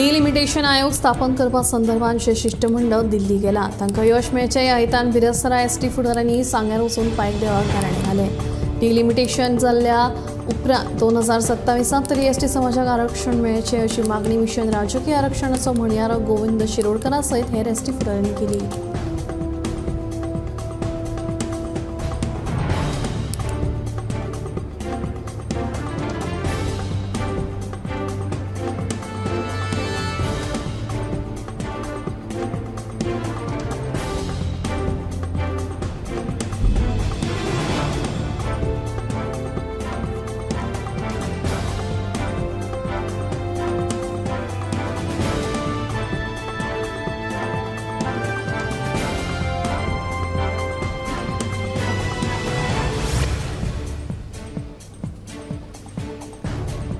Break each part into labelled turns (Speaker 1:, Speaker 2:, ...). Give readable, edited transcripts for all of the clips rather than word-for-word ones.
Speaker 1: Delimitation आयोग स्थापन करपा संदर्भात जे शिश्टमंडळ दिल्ली गेला तांकां यश मेळचें ह्या हेतान बिरेस्तारा एसटी फुडाऱ्यांनी सांग्यार वचून पांयक देवाक गाराणें घालें. डिलिमिटेशन जाल्ल्या उपरांत 2027 तरी एसटी समाजाक आरक्षण मेळचें अशी मागणी मिशन राजकीय आरक्षणाचो म्हणयारो गोविंद शिरोडकरा सयत हेर एसटी फुडाऱ्यांनी केली.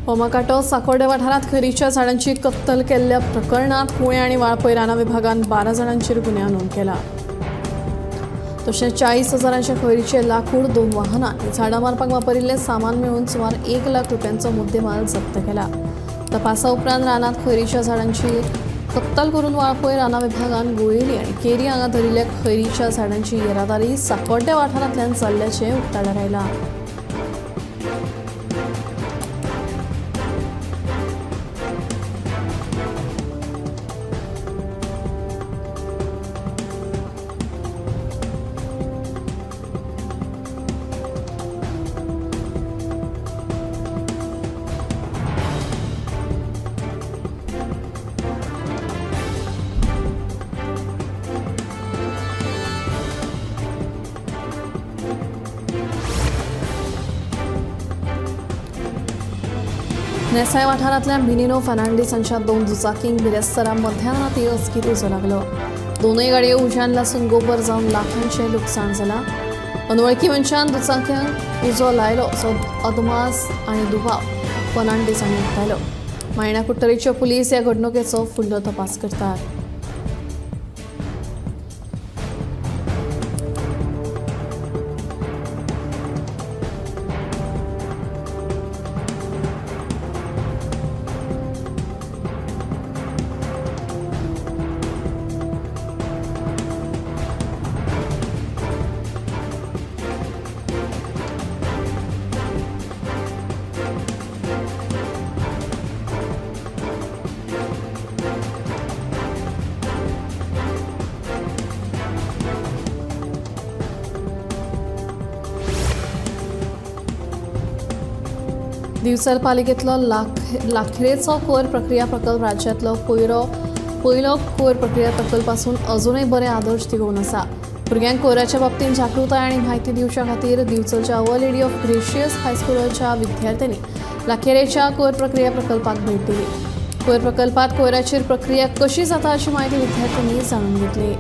Speaker 1: होमाकाटो साकोर्डे वाठारांत खरीच्या झाडांची कत्तल केल्ल्या प्रकरणात कुळे आनी वाळपय रानां विभागान 12 जाणांचेर गुन्यांव नोंद केला. तशेंच 40,000 खरीचे लाकूड, 2 वाहनां आनी झाडां मारपाक वापरिल्लें सामान मेळून सुमार 1 लाख रुपयांचो मुद्देमाल जप्त केला. तपासा उपरांत रानांत खरीच्या झाडांची कत्तल करून वाळपय रानां विभागान गुळेली आनी केरी हांगा धरिल्ल्या खैरीच्या झाडांची येरादारी साकोर्डे वाठारांतल्यान चल्ल्याचें उक्ताडार आयलां. नेसाय वाठारांतल्या मिनिनो फर्नांडीस हांच्या 2 दुचाकींक बिरेस्तारा मध्यानराती अचकीत उजो लागलो. दोनूय गाडयो उज्यान लासून गोबर जावन लाखांचें लुकसाण जालां. अनवळखी मनशान दुचाक्यांक उजो लायलो असो अदमास आनी दुबाव फर्नांडीस हांणी उक्तायलो. मायणा कुडटरेचे पुलीस ह्या घडणुकेचो फुडलो तपास करतात. दिवचल पालिकेतलो लाखरेचो कोयर प्रक्रिया प्रकल्प राज्यांतलो पयलो कोयर प्रक्रिया प्रकल्प आसून अजूनय बरे आदर्श तिगोवन आसा. भुरग्यांक कोयराच्या बाबतींत जागृताय आनी म्हायती दिवच्या खातीर दिवचलच्या our lady of gracious हायस्कुलाच्या विद्यार्थ्यांनी लाखेरेच्या कोयर प्रक्रिया प्रकल्पाक भेट दिली. कोयर प्रकल्पात कोयराचेर प्रक्रिया कशी जाता अशी म्हायती विद्यार्थ्यांनी जाणून घेतली.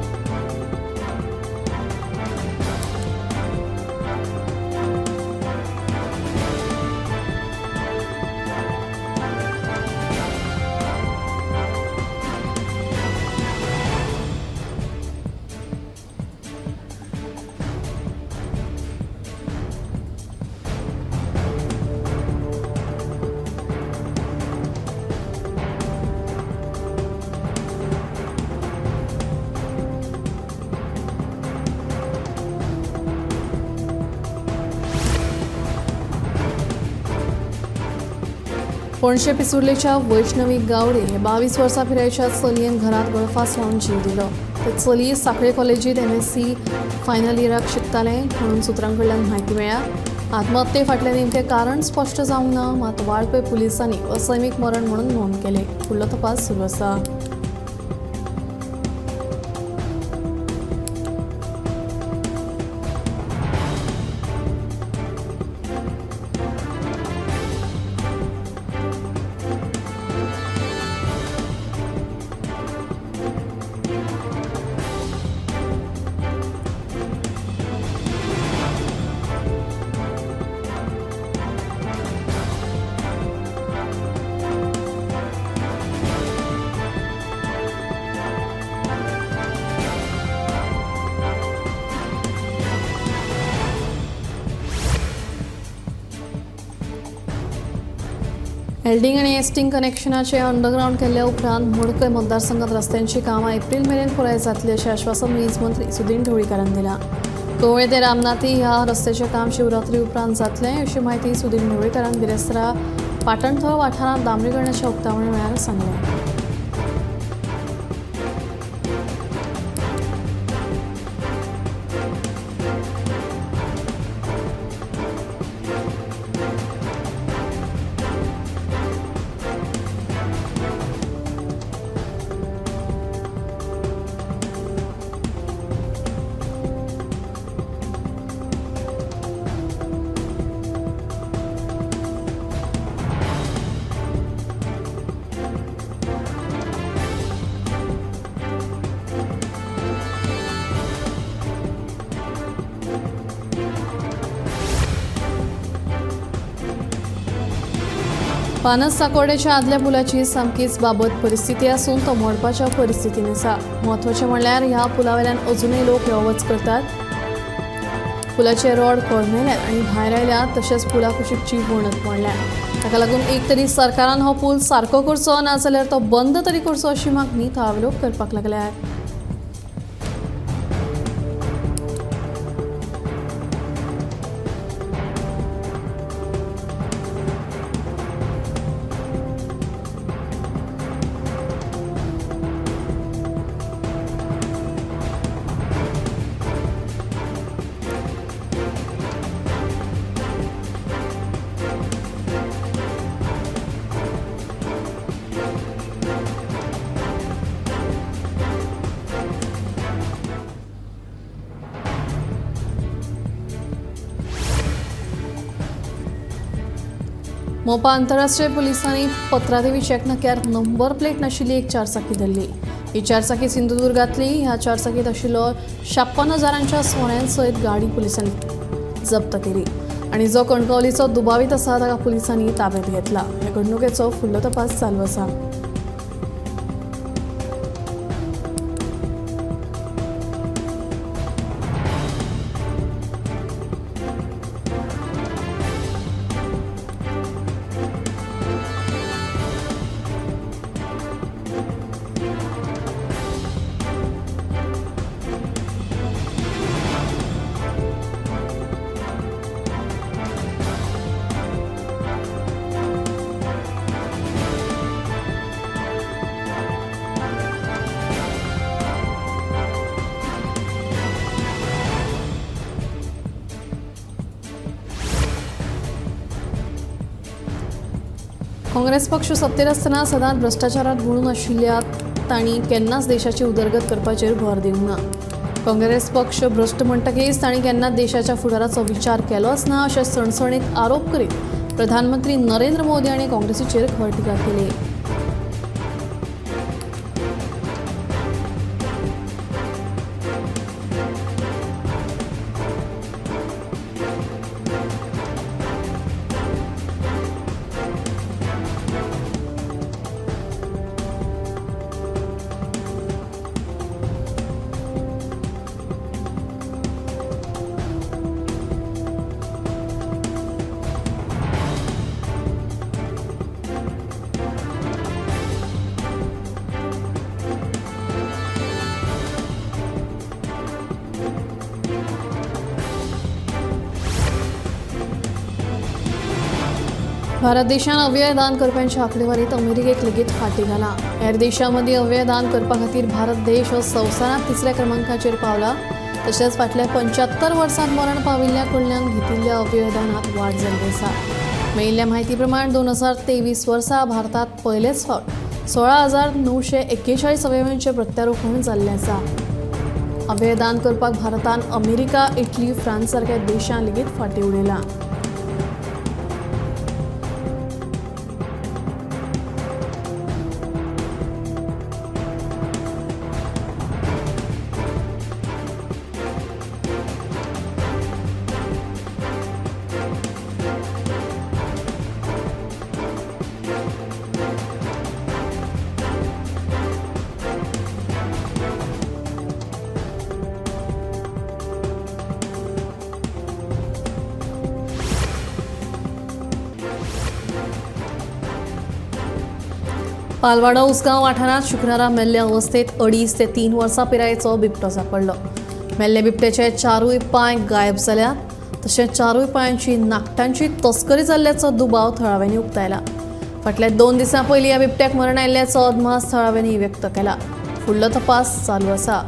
Speaker 1: पणजे पिसुर्लेच्या वैष्णवी गावडे हे 22 वर्सां पिरायेच्या चलयेन घरांत गळफास लावन जीव दिलो. ते चली साखळे कॉलेजीत MSc final इयराक शिकतालें म्हणून सुत्रां कडल्यान म्हायती मेळ्ळ्या. आत्महत्ये फाटलें नेमकें कारण स्पश्ट जावंक ना, मात वाळपय पुलिसांनी असैमीक मरण म्हणून नोंद केलें. फुडलो तपास सुरू आसा. हेल्डिंग आनी एस्टिंग कनेक्शनाचे अंडरग्रावंड केल्ल्या उपरांत मडकय मतदारसंघात रस्त्यांची कामां एप्रील मेरेन पुराय जातली अशें आश्वासन वीज मंत्री सुदिन ढवळीकारान दिलां. कवळे ते रामनाथी ह्या रस्त्याचें काम शिवरात्री उपरांत जातलें अशी म्हायती सुदिन ढवळीकारान बिरेस्तारा पाटणथळ वाठारांत डांबरीकरणाच्या उक्तावणा वेळार सांगलें. पानस साकोर्डेच्या आदल्या पुलाची सामकीच बाबत परिस्थिती आसून तो मोडपाच्या परिस्थितीन आसा. म्हत्वाचें म्हणल्यार ह्या पुलावेल्यान अजुनूय लोक यो वच करतात. पुलाचे रोड कोळमेल्यात आनी भायर आयल्यात, तशेंच पुला कुशीकची वणत मोडल्या. ताका लागून एक तरी सरकारान हो पूल सारको करचो, ना जाल्यार तो बंद तरी करचो अशी मागणी थळावे लोक करपाक लागल्यात. मोपा आंतरराष्ट्रीय पुलिसांनी पत्रादेवी चेक नाक्यार नंबर प्लेट नाशिल्ली एक चारचाकी धरली. ही चारचाकी सिंधुदुर्गांतली. ह्या चारचाकीत आशिल्लो 56,000 सोन्यां सयत गाडी पुलिसांनी जप्त केली आनी जो कणकवलीचो दुबावीत आसा ताका पुलिसांनी ताब्यात घेतला. ह्या घडणुकेचो फुडलो तपास चालू आसा. काँग्रेस पक्ष सत्तेर आसतना सदांच भ्रश्टाचारात बुडून आशिल्ल्या तांणी केन्नाच देशाची उदरगत करपाचेर भर दिवंक ना. काँग्रेस पक्ष भ्रश्ट म्हणटकीच तांणी केन्नाच देशाच्या फुडाराचो विचार केलोच ना अशें सणसणीत आरोप करीत प्रधानमंत्री नरेंद्र मोदी हांणी काँग्रेसीचेर खर टिका केली. भारत देशान अवयवदान करप्यांच्या आंकडेवारीत अमेरिकेक लेगीत फाटी घाला. हेर देशां मदीं अवयवदान करपा खातीर भारत देश हो संवसारांत तिसऱ्या क्रमांकाचेर पावला. तशेंच फाटल्या 75 वर्सांत मरण पाविल्ल्या कडल्यान घेतिल्ल्या अवयवदानांत वाड जाल्ली आसा. मेळिल्ल्या म्हायती प्रमाण 2023 वर्सा भारतांत पयलेच फावट 16,941 अवयवांचें प्रत्यारोपण जाल्लें आसा. अवयवदान करपाक भारतान अमेरिका, इटली, फ्रांस सारक्या देशां लेगीत फाटी उडयलां. पालवाडो उसगांव वाठारांत शुक्रारा मेल्ले अवस्थेत 2.5 ते 3 वर्सां पिरायेचो बिबटो सापडलो. मेल्ले बिबट्याचे 4 पांय गायब जाल्यात, तशेंच 4 पांयांची नाकटांची तस्करी जाल्ल्याचो दुबाव थळाव्यांनी उक्तायला. फाटल्या 2 दिसां पयलीं ह्या बिबट्याक मरण आयिल्ल्याचो अदमास थळाव्यांनी व्यक्त केला. फुडलो तपास चालू आसा.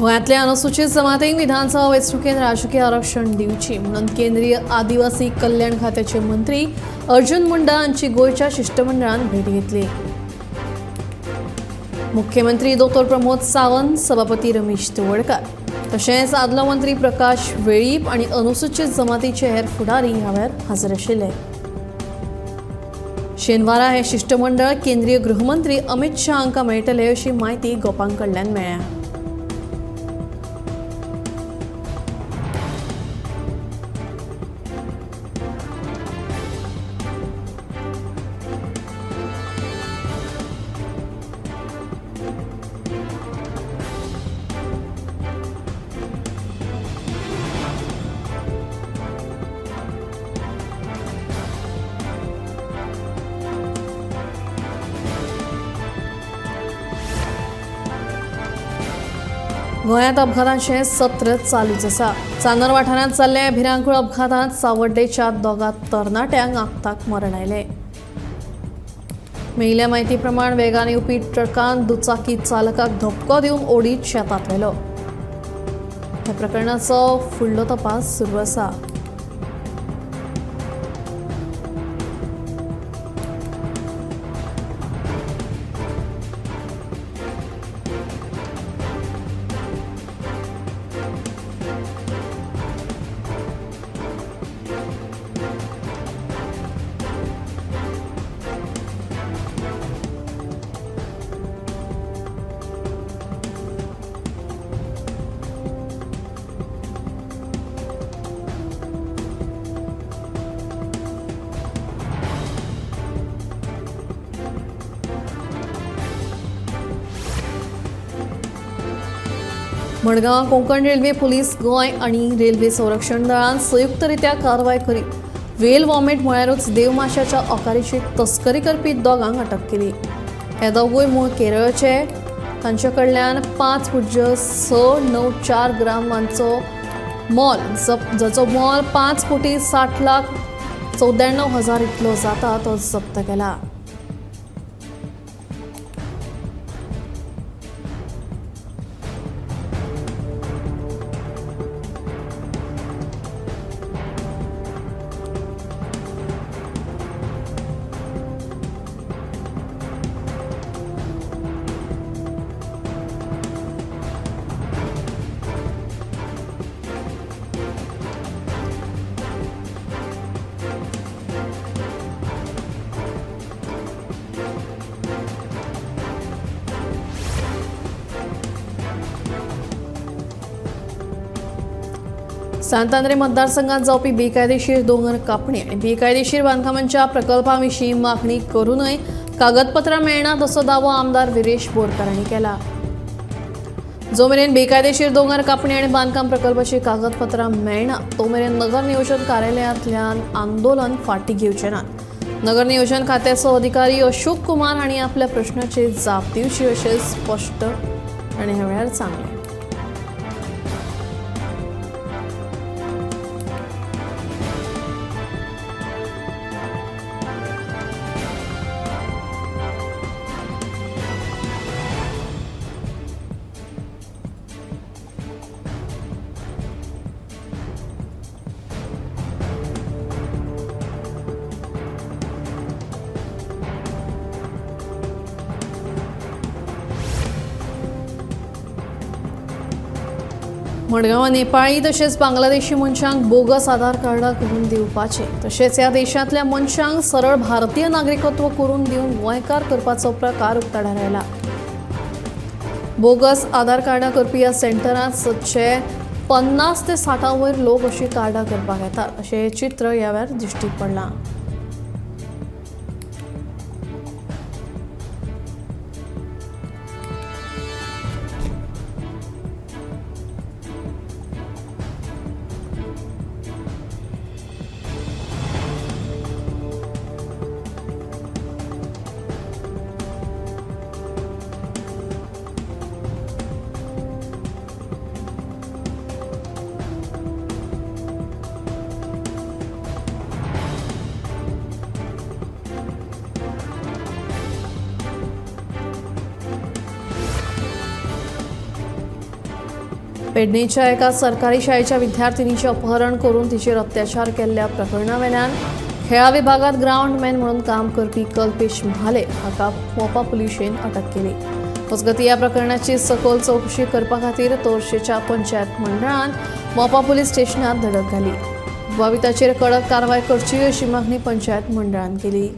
Speaker 1: गोंयांतल्या अनुसूचित जमातींक विधानसभा वेंचणुकेंत राजकीय आरक्षण दिवची म्हणून केंद्रीय आदिवासी कल्याण खात्याचे मंत्री अर्जुन मुंडा हांची गोंयच्या शिश्टमंडळान भेट घेतली. मुख्यमंत्री डॉ प्रमोद सावंत, सभापती रमेश तवडकार, तशेंच आदलो मंत्री प्रकाश वेळीप आनी अनुसूचित जमातीचे हेर फुडारी ह्या वेळार हाजीर आशिल्ले. शेनवारा हें शिश्टमंडळ केंद्रीय गृहमंत्री अमित शाह हांकां मेळटले अशी म्हायती गोपां कडल्यान मेळ्ळ्या. गोंयांत अपघातांचें सत्र चालूच आसा. चांदर वाठारांत जाल्ल्या भिरांकूळ अपघातांत सावड्डेच्या 2 तरणाट्यांक आक्ताक मरण आयलें. मेळिल्ल्या म्हायती प्रमाण वेगान येवपी ट्रकान दुचाकी चालकाक धपको दिवन ओडीत शेतांत व्हेलो. ह्या प्रकरणाचो फुडलो तपास सुरू आसा. मडगांव कोंकण रेल्वे पुलीस गोंय आनी रेल्वे संरक्षण दळान संयुक्तरित्या कारवाय करीत वेल वॉमेट म्हळ्यारूच देवमाशाच्या अकारीची तस्करी करपी दोगांक अटक केली. हे दोगूय मूळ केरळचे. तांचे कडल्यान 5.694 ग्रामांचो मोल जाचो मोल 5,60,94,000 इतलो जाता तो जप्त केला. सांतांद्रे मतदारसंघात जावपी बेकायदेशीर दोंगर कापणी आनी बेकायदेशीर बांदकामांच्या प्रकल्पाविशीं मागणी करूनय कागदपत्रां मेळनात असो दावो आमदार विरेश बोरकार हांणी केला. जो मेरेन बेकायदेशीर दोंगर कापणी आनी बांदकाम प्रकल्पाची कागदपत्रां मेळना तो मेरेन नगर नियोजन कार्यालयांतल्यान आंदोलन फाटीं घेवचे नात. नगर नियोजन खात्याचो अधिकारी अशोक कुमार हांणी आपल्या प्रश्नाची जाप दिवची अशें स्पश्ट ताणें ह्या वेळार सांगलें. मडगांवां नेपाळी तशेंच बांगलादेशी मनशांक बोगस आधार कार्डां करून दिवपाचे तशेंच ह्या देशांतल्या मनशांक सरळ भारतीय नागरिकत्व करून दिवन गोंयकार करपाचो प्रकार उक्ताडार आयला. बोगस आधार कार्डां करपी ह्या सेंटरांत सदचे 50 ते 60 वयर लोक अशी कार्डां करपाक येतात अशें चित्र ह्या वेळार दिश्टी पडलां. पेडणेच्या एका सरकारी शाळेच्या विद्यार्थिनीचें अपहरण करून तिचेर अत्याचार केल्ल्या प्रकरणावेल्यान खेळा विभागात ग्रावंडमॅन म्हणून काम करपी कल्पेश म्हाले हाका मोपा पुलिशेन अटक केली. मजगतीं ह्या प्रकरणाची सखोल चवकशी करपा खातीर तोरशेच्या पंचायत मंडळान मोपा पुलीस स्टेशनात धडक घाली. दुबाविताचेर कडक कारवाय करची अशी मागणी पंचायत मंडळान केली.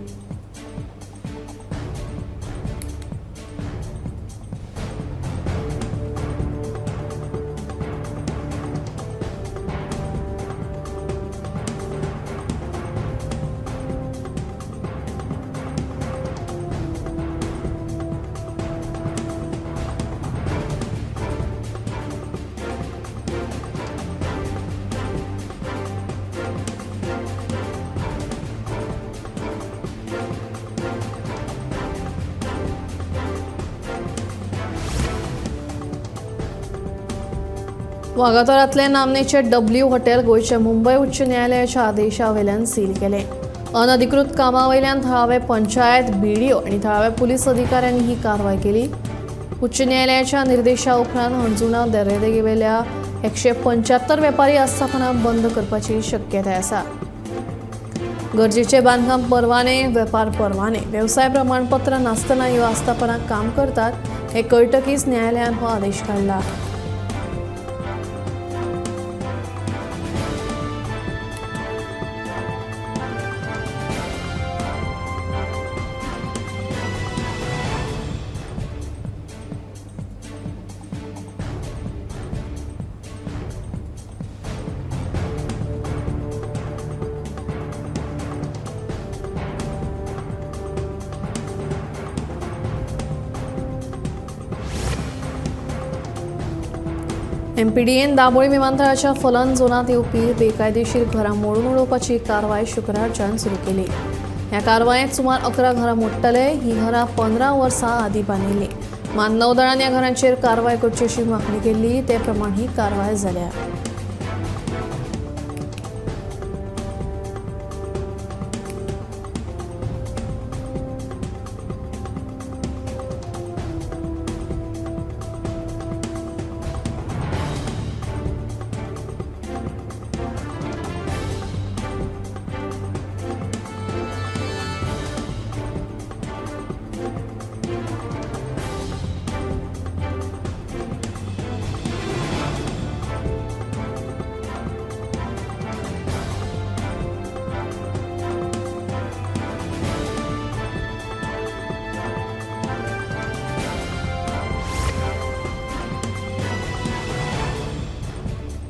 Speaker 1: वागातोरांतले नामनेचे डब्ल्यू हॉटेल गोंयच्या मुंबय उच्च न्यायालयाच्या आदेशा वयल्यान सील केलें. अनधिकृत कामा वयल्यान थळावे पंचायत, बीडीओ आनी थळाव्या पुलीस अधिकाऱ्यांनी ही कारवाय केली. उच्च न्यायालयाच्या निर्देशा उपरांत हणजुणा दर्यादेगेवेल्या 175 वेपारी आस्थापनां बंद करपाची शक्यताय आसा. गरजेचे बांदकाम परवाने, वेपार परवाने, वेवसाय प्रमाणपत्र नासतना ह्यो आस्थापनां काम करतात हें कळटकीच न्यायालयान हो आदेश काडला. एमपीडीएन दाबोळी विमानतळाच्या फलन झोनांत येवपी बेकायदेशीर घरां मोडून उडोवपाची कारवाय शुक्रारच्यान सुरू केली. ह्या कारवायेंत सुमार 11 घरां मोडटले. ही घरां 15 वर्सां आदीं बांदिल्लीं. मानव दळान ह्या घरांचेर कारवाय करची अशी मागणी केल्ली, ते प्रमाण ही कारवाय जाल्या.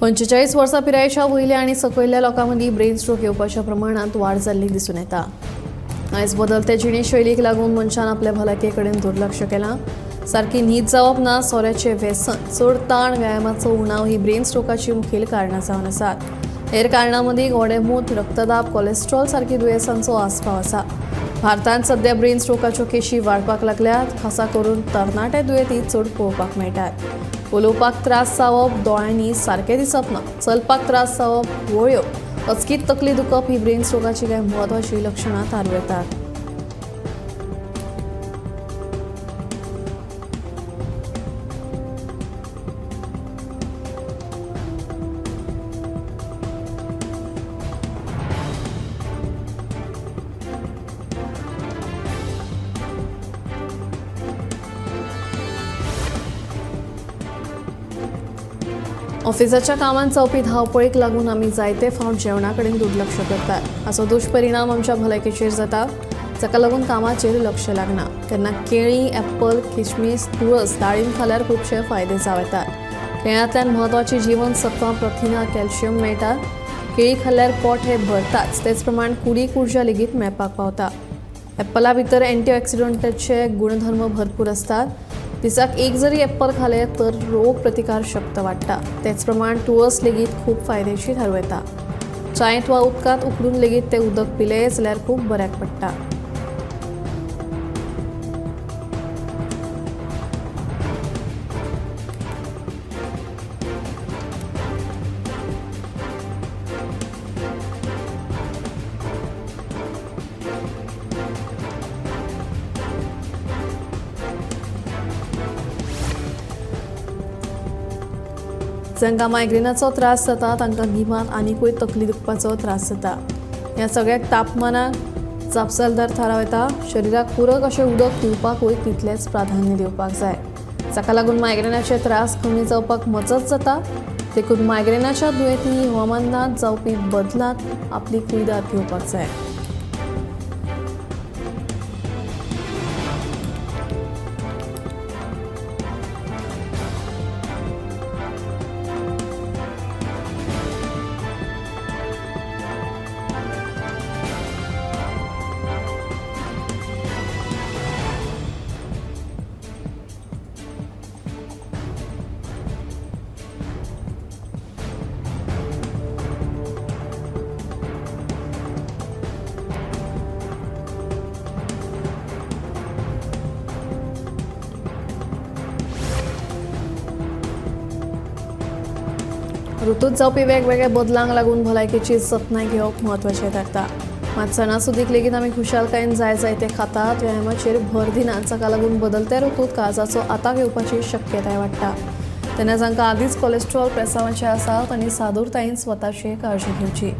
Speaker 1: पंचेचाळीस वर्सां पिरायेच्या वयल्या आनी सकयल्या लोकां मदीं ब्रेन स्ट्रोक येवपाच्या प्रमाणांत वाड जाल्ली दिसून येता. आयज बदलते जिणेशैलीक लागून मनशान आपल्या भलायके कडेन दुर्लक्ष केलां. सारकी न्हीद जावप ना, सोऱ्याचें व्यसन, चड ताण, व्यायामाचो उणाव ही ब्रेन स्ट्रोकाची मुखेल कारणां जावन आसात. हेर कारणां मदीं गोडेंमूत, रक्तदाब, कोलेस्ट्रॉल सारकी दुयेंसांचो आस्पाव आसा. भारतांत सद्या ब्रेन स्ट्रोकाच्यो केशी वाडपाक लागल्यात. खासा करून तरणाटे दुयेंती चड पळोवपाक मेळटात. उलोवपाक त्रास जावप, दोळ्यांनी सारकें दिसप ना, चलपाक त्रास जावप, वळयो, अचकीत तकली दुखप ही ब्रेन स्ट्रोकाची कांय म्हत्वाचीं लक्षणां थारूं येतात. ऑफिसाच्या कामांत जावपी धांवपळीक लागून आमी जायते फावट जेवणा कडेन दुर्लक्ष करतात. हाचो दुश्परिणाम आमच्या भलायकेचेर जाता, जाका लागून कामाचेर लक्ष लागना. तेन्ना केळीं, ॲपल, किशमीस, तुळस, दाळीम खाल्यार खुबशे फायदे जावं येतात. केळ्यांतल्यान म्हत्वाची जीवनसत्वां, प्रथिनां, कॅल्शियम मेळटात. केळीं खाल्यार पोट हे भरताच, तेच प्रमाण कुडीक उर्जा लेगीत मेळपाक पावता. ॲपला भितर अँटीऑक्सिडंटाचे गुणधर्म भरपूर आसतात. दिसाक एक जरी ॲपल खालें तर रोग प्रतिकार शक्त वाडटा. तेच प्रमाण तुळस लेगीत खूब फायदेशीर थारूं येता. चायेंत वा उदकांत उकडून लेगीत तें उदक पिलें जाल्यार खूब बऱ्याक पडटा. जांकां मायग्रेनाचो त्रास जाता तांकां गिमांत आनीकूय तकली दुखपाचो त्रास जाता. ह्या सगळ्याक तापमानाक जापसालदार थाराव येता. शरिराक पुरक अशें उदक पिवपाकूय तितलेंच प्राधान्य दिवपाक जाय, जाका लागून मायग्रेनाचे त्रास कमी जावपाक मजत जाता. देखून मायग्रेनाच्या दुयेंतींनी हवामानांत जावपी बदलांत आपली कुयदाद घेवपाक जाय. ऋतूत जावपी वेगवेगळ्या बदलांक लागून भलायकेची जतनाय घेवप म्हत्वाचें थारता. मात सणासुदीक लेगीत आमी खुशालकायेन जाय जाय तें खातात, व्यायामाचेर भर दिनात, जाका लागून बदलत्या ऋतूत काळजाचो आताक येवपाची शक्यताय वाडटा. तेन्ना जांकां आदींच कोलेस्ट्रॉल प्रेसावाचें आसा तांणी सादूरतायेन स्वताची काळजी घेवची.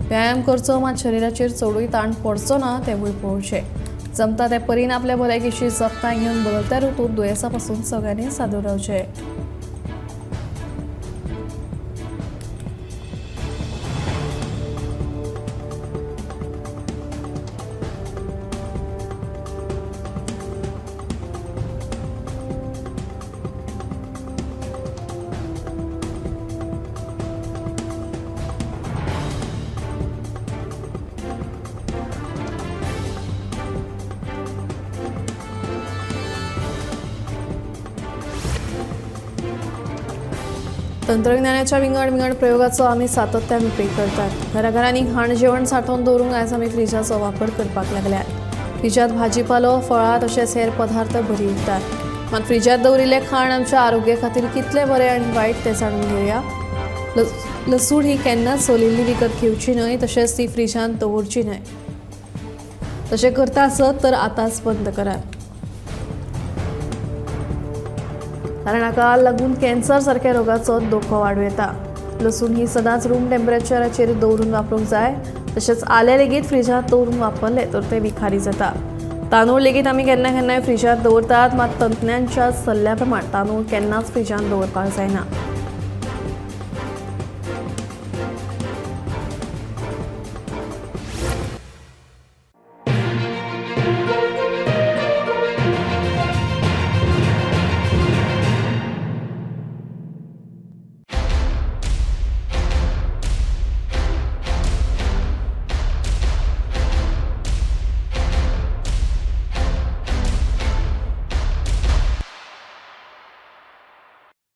Speaker 1: व्यायाम करचो, मात शरिराचेर चडूय ताण पडचो ना तेंवूय पळोवचें. जमता ते परीन आपल्या भलायकेची जतनाय घेवन बदलत्या ऋतूत दुयेंसा पसून सगळ्यांनी सादूर रावचें. तंत्रज्ञानाच्या विंगड विंगड प्रयोगाचो आमी सातत्यान उपेग करतात. घराघरांनी घाण जेवण सांठोवन दवरूंक आयज आमी फ्रिजाचो वापर करपाक लागल्यात. फ्रिजांत भाजीपालो, फळां तशेंच हेर पदार्थ बरी उरतात. मात फ्रिजांत दवरिल्लें खाण आमच्या आरोग्या खातीर कितलें बरें आनी वायट तें जाणून घेवया. लसूण ही केन्नाच सोलिल्ली विकत घेवची न्हय, तशेंच ती फ्रिजांत दवरची न्हय. तशें करता आसत तर आतांच बंद करात, कारण हाका लागून कॅन्सर सारक्या रोगाचो धोको वाडूं येता. लसूण ही सदांच रूम टेम्परेचराचेर दवरून वापरूंक जाय. तशेंच आलें लेगीत फ्रिजांत दवरून वापरलें तर तें विखारी जाता. तांदूळ लेगीत आमी केन्ना केन्नाय फ्रिजांत दवरतात, मात तज्ञांच्या सल्ल्या प्रमाण तांदूळ केन्नाच फ्रिजांत दवरपाक जायना.